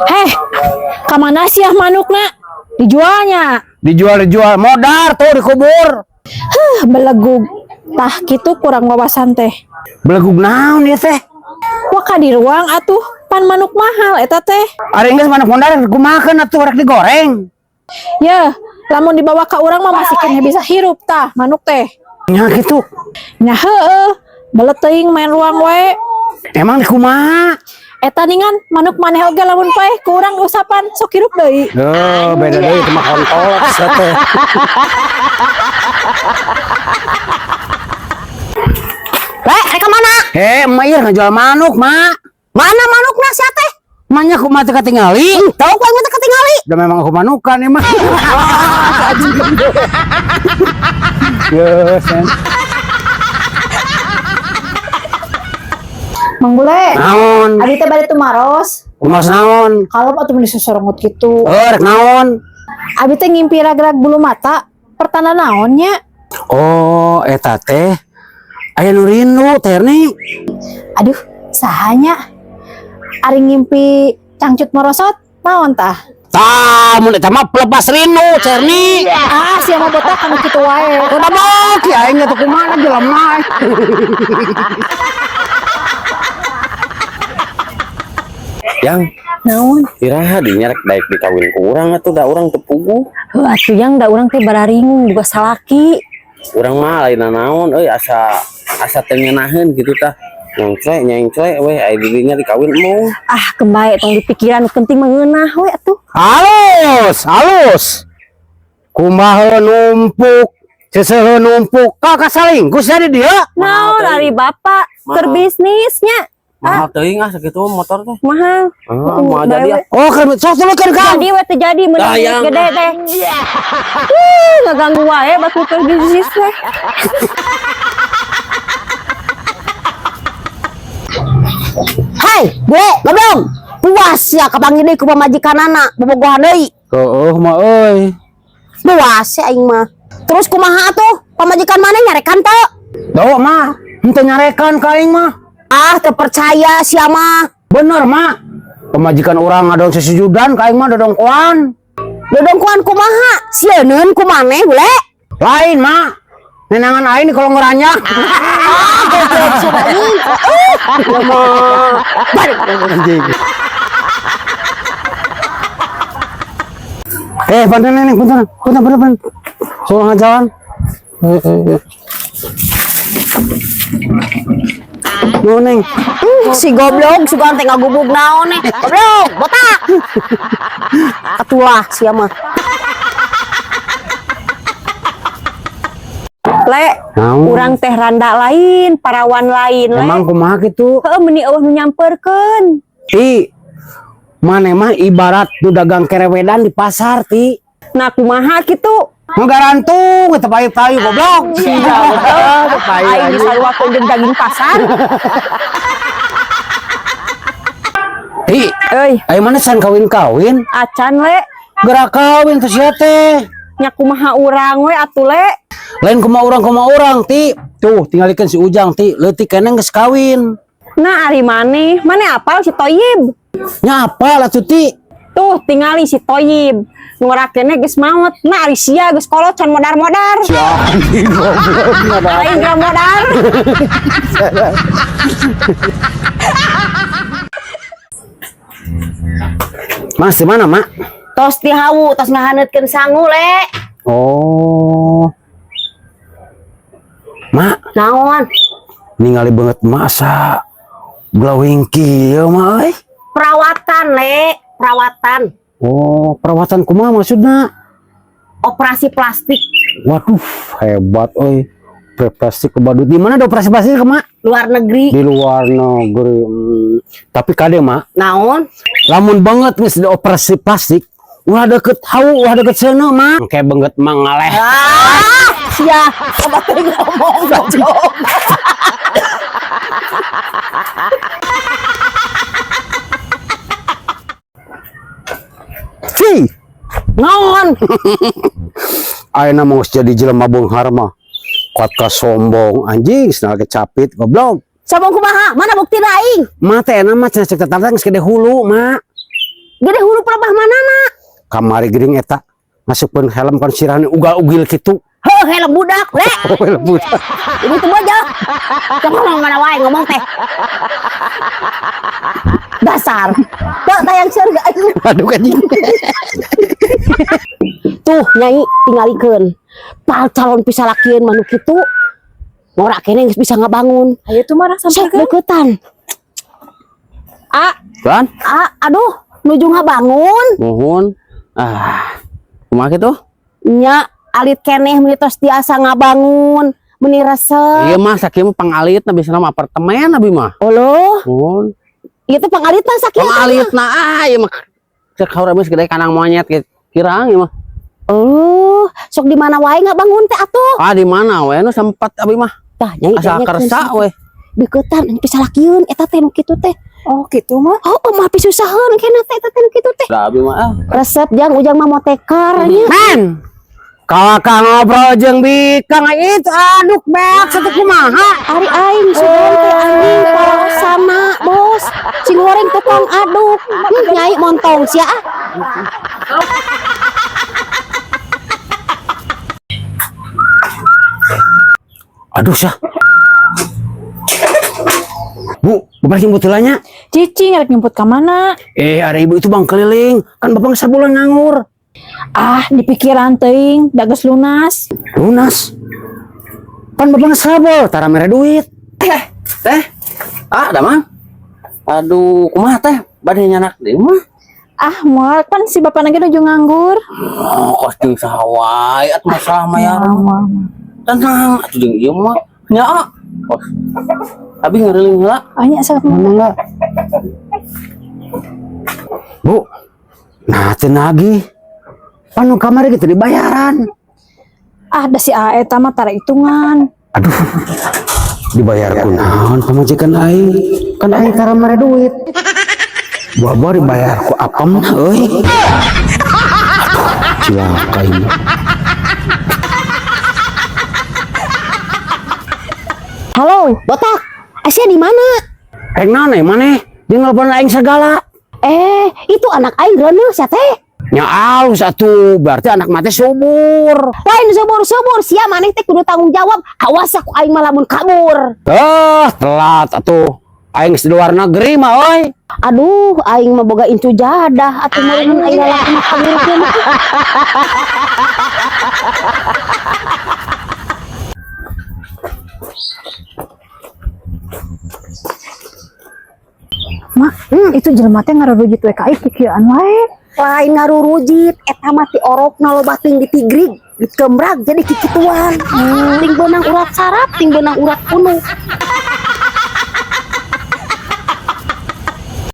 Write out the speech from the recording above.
Heh, kamana sih manukna? Dijualnya. Dijual dijual modar tuh dikubur. Huh, belegug. Tah kitu kurang wawasan teh. Belegug naon ieu teh? Wah, ka diruang atuh, pan manuk mahal eta teh. Ari geus manuk modar kumahakeun atuh, rek digoreng? Ya, lamun dibawa ka urang mah masih keneh bisa hirup tah manuk teh. Nya kitu. Nya heueuh, belet teuing main ruang wae. Emang di kumaha? Eta ningan manuk maneh oge lamun paeh ku urang usapan sok hirup deui. Duh, beda deui, itu mah kontol sia teh. Le, rek ka mana? Heh, emak ieu ngajual manuk, Mak. Mana manukna sia teh? Manya kumaha teu katingali? Tahu ku aing mah teu katingali. Da memang aku manukan ya mah. Yes, sen. Mang Bule, Naon? abi teh bade tumaros. Kumaha naon? Kalau atuh meni sosorongot kitu. Oh, rek naon? Abi teh ngimpi rag-rag bulu mata, pertanda naonnya? Oh, eta teh aya nu rindu teh nih. Aduh, sahanya? Ari ngimpi cangcut merosot, naon tah? Tah, mun eta mah pelepas rindu, Cerni. Ah, sia mah botak kanu kitu wae. Udah bok, ya aing atuh kumaha jelema. Yang Naon? Iraha dinya rek daek dikawin ku urang atuh, da urang teu puguh. Heuh atuh, Yang, da urang teh bararingung boga salaki. Urang mah lain naon euy, asa asa teu ngeunaheun kitu tah. Nyengcle nyengcle we aya di dinya dikawin embung. Ah, keun bae, tong dipikiran, nu penting mah ngeunah we atuh. Halus, halus. Kumaha numpuk, seuseuh numpuk, kakak salingkuh sia di dieu. Naon ari bapak keur Mahal. Bisnisnya? Mahal teuing ah sakitu motor teh. Mahal. Ah, moal jadi ah. Oh, keur sok tulukeun Kang. Jadi we teu jadi meunang Tah, duit Yang. Gede teh. Ih, ngaganggu wae batur keur bisnis teh. Hai, bule, goblok. Puas ya kapanggih deui ku pamajikanana, bobogohan deui. Heueuh mah euy. Puas ya aing mah. Terus kumaha atuh? Pamajikan maneh nyarekan teu? Duh, mah, henteu nyarekan ka aing mah. Ah, teu percaya sia mah. Bener, Mak. Pamajikan urang ngadon sesujudan ka aing mah, dodongkoan. Dodongkoan kumaha? Sieuneun ku maneh, bule? Lain, Mak. Nenangan aing kalau ngeranyak. Ah, goblok sia anjing. Ya mah. Balik anjing. Eh, punten neng, punten, punten, punten, punten. Soal jalan. Eh, eh, eh. Nuhun, Neng. Si goblok sugan teh ngagubug naon nih. Goblok, botak. Atulah sia mah. Le, Naon? urang teh randa lain, parawan lain, Le. Emang kumaha kitu? Heuh, meuni euweuh nu nyamperkeun. Ti, maneh mah ibarat nu dagang kerewedan di pasar, Ti. Nah, kumaha kitu? Ngagarantung teu payu-payu, goblok. Sia, goblok, teu payu, Aing anjing. disaruakeun jeung daging pasar. Ti, Euy, ayo mana can kawin-kawin? Acan, Le. Gerak kawin tuh sia teh. Nya kumaha urang we atuh, Le? Lain kumaha urang, Ti. Tuh, tinggalikeun si Ujang, Ti. Leutik keneh geus kawin. Nah, ari maneh, maneh apal si Toyib? Nya apal atuh, Ti. Tuh, tingali si Toyib. Ngora keneh geus maot. Nah, ari sia geus kolot can modar-modar. Anjing, goblok. Lain geura modar. Mas, di mana, Mak? Tos di hawu, tos ngahaneutkeun sangu, Le. Oh. Mak, Naon? Ningali banget masa glowing kieu mah euy. Perawatan, Le, perawatan. Oh, perawatan kumaha maksudna? Operasi plastik. Waduh, hebat euy. Plastik kebadut. Di mana ada operasi plastik, Mak? Luar negeri. Di luar negeri. Tapi kade, Mak, Naon? Lamun banget geus dioperasi plastik, ulah deket hawu, ulah deket seuneu, Mak. Kayak banget mah ngaleh. Ah, sia, coba teh ngomong goblok. Fi, Naon? Ayeuna mau jadi jelema beunghar mah. Kuat ka sombong anjing, senal kecapit goblok. Sombong kumaha? Mana bukti aing? Ma teh enak mah cenah cek tetangga geus gede hulu, Mak. Gede hulu pelebah manana. Kamari geuning eta ngasupkeun helm kan sirahna ugal-ugil kitu. Heuh, helm budak, le. Oh, helm budak. Ibu teu bojo. Teu ngomong mana wae ngomong teh. Dasar. Teu tayang surga aing. Aduh anjing. Tuh nyai tingalikeun. Pal calon pisalakieun mah nu kitu. Ngora keneh geus bisa ngabangun. Ayo tuh marah Sok sampai ke. deketan. Ah, Kan? Ah, aduh, nuju ngabangun. Mohon. Ah. Kumaha kitu? Nya alit keneh meuni tos tiasa ngabangun, meuni resep. Iya mah sakieu mah pangalitna biasana mah apartemen abi mah. Oloh, Mohon. ieu teh pangalitan sakieu. Pangalitna ah ieu mah cek haur geus gede kanang monyet gitu. Kirang ieu mah. Oh, sok di mana wae ngabangun teh atuh. Ah di mana we nu sempat abi mah. Tah, nyai Asa dengekeun kersa sok. we. Deketan pisalakieun eta teh nu kitu teh. Oh gitu mah. Oh, mah pisusaheun kena teh eta teh nu kitu teh. Da abi mah ah. Resep jang ujang mah motekar nya. Men. Kalau ngobrol jeung bikang itu aduk beak satu kumaha. Ari aing sugan teh anjing parosana, Bos. Sing goreng tukang aduk. Nyai montong sia ah. Aduh sah. Bu, bapak jemput heula. Cicing rek nyemput ka mana? Eh, ada ibu itu bang keliling. Kan bapak sabulan nganggur. Ah, di pikiran teuing, da geus lunas. Lunas. Pan bapak sabol, tara mere duit. Teh. Ah, damang. Aduh, kumaha teh? Bade nyanak deui mah. Ah, moal kan si bapak lagi nuju nganggur. Oh, kos jeung saha wae atuh masalah mayar. Moal. Tenang, atuh jeung ieu mah. Nya ah. Kos. Abi ngeureuleuh heula. Ah, nya sok Mana enggak? Bu, nah teu nagih. Pan nu kamari gitu dibayaran. Ah, da si A eta mah tara hitungan. Aduh. Dibayar ku naon pamajikan aing? Kan aing tara mere duit. Buah-buah dibayar ku apem euy. Aduh, cilaka ini. Halo, botak. Asia di mana? Rek naon eh maneh? Jeung nelpon aing segala. Eh, itu anak aing reuneuh sia teh. Nya alus atuh, berarti anak mate subur. Lain subur-subur sia maneh teh kudu tanggung jawab. Awas aku aing mah lamun kabur. Eh, telat atuh. Aing geus di luar negeri mah euy. Aduh, aing mah boga incu jadah atuh meureun aing lalaki mah kabur kieu mah. Mak, itu jelema teh ngarurujit we ka aing pikiran wae. Lain ngarurujit eta mah ti orokna loba ting ditigrig, dikembrag jadi kikituan. Ting beunang urat saraf, ting beunang urat punuk.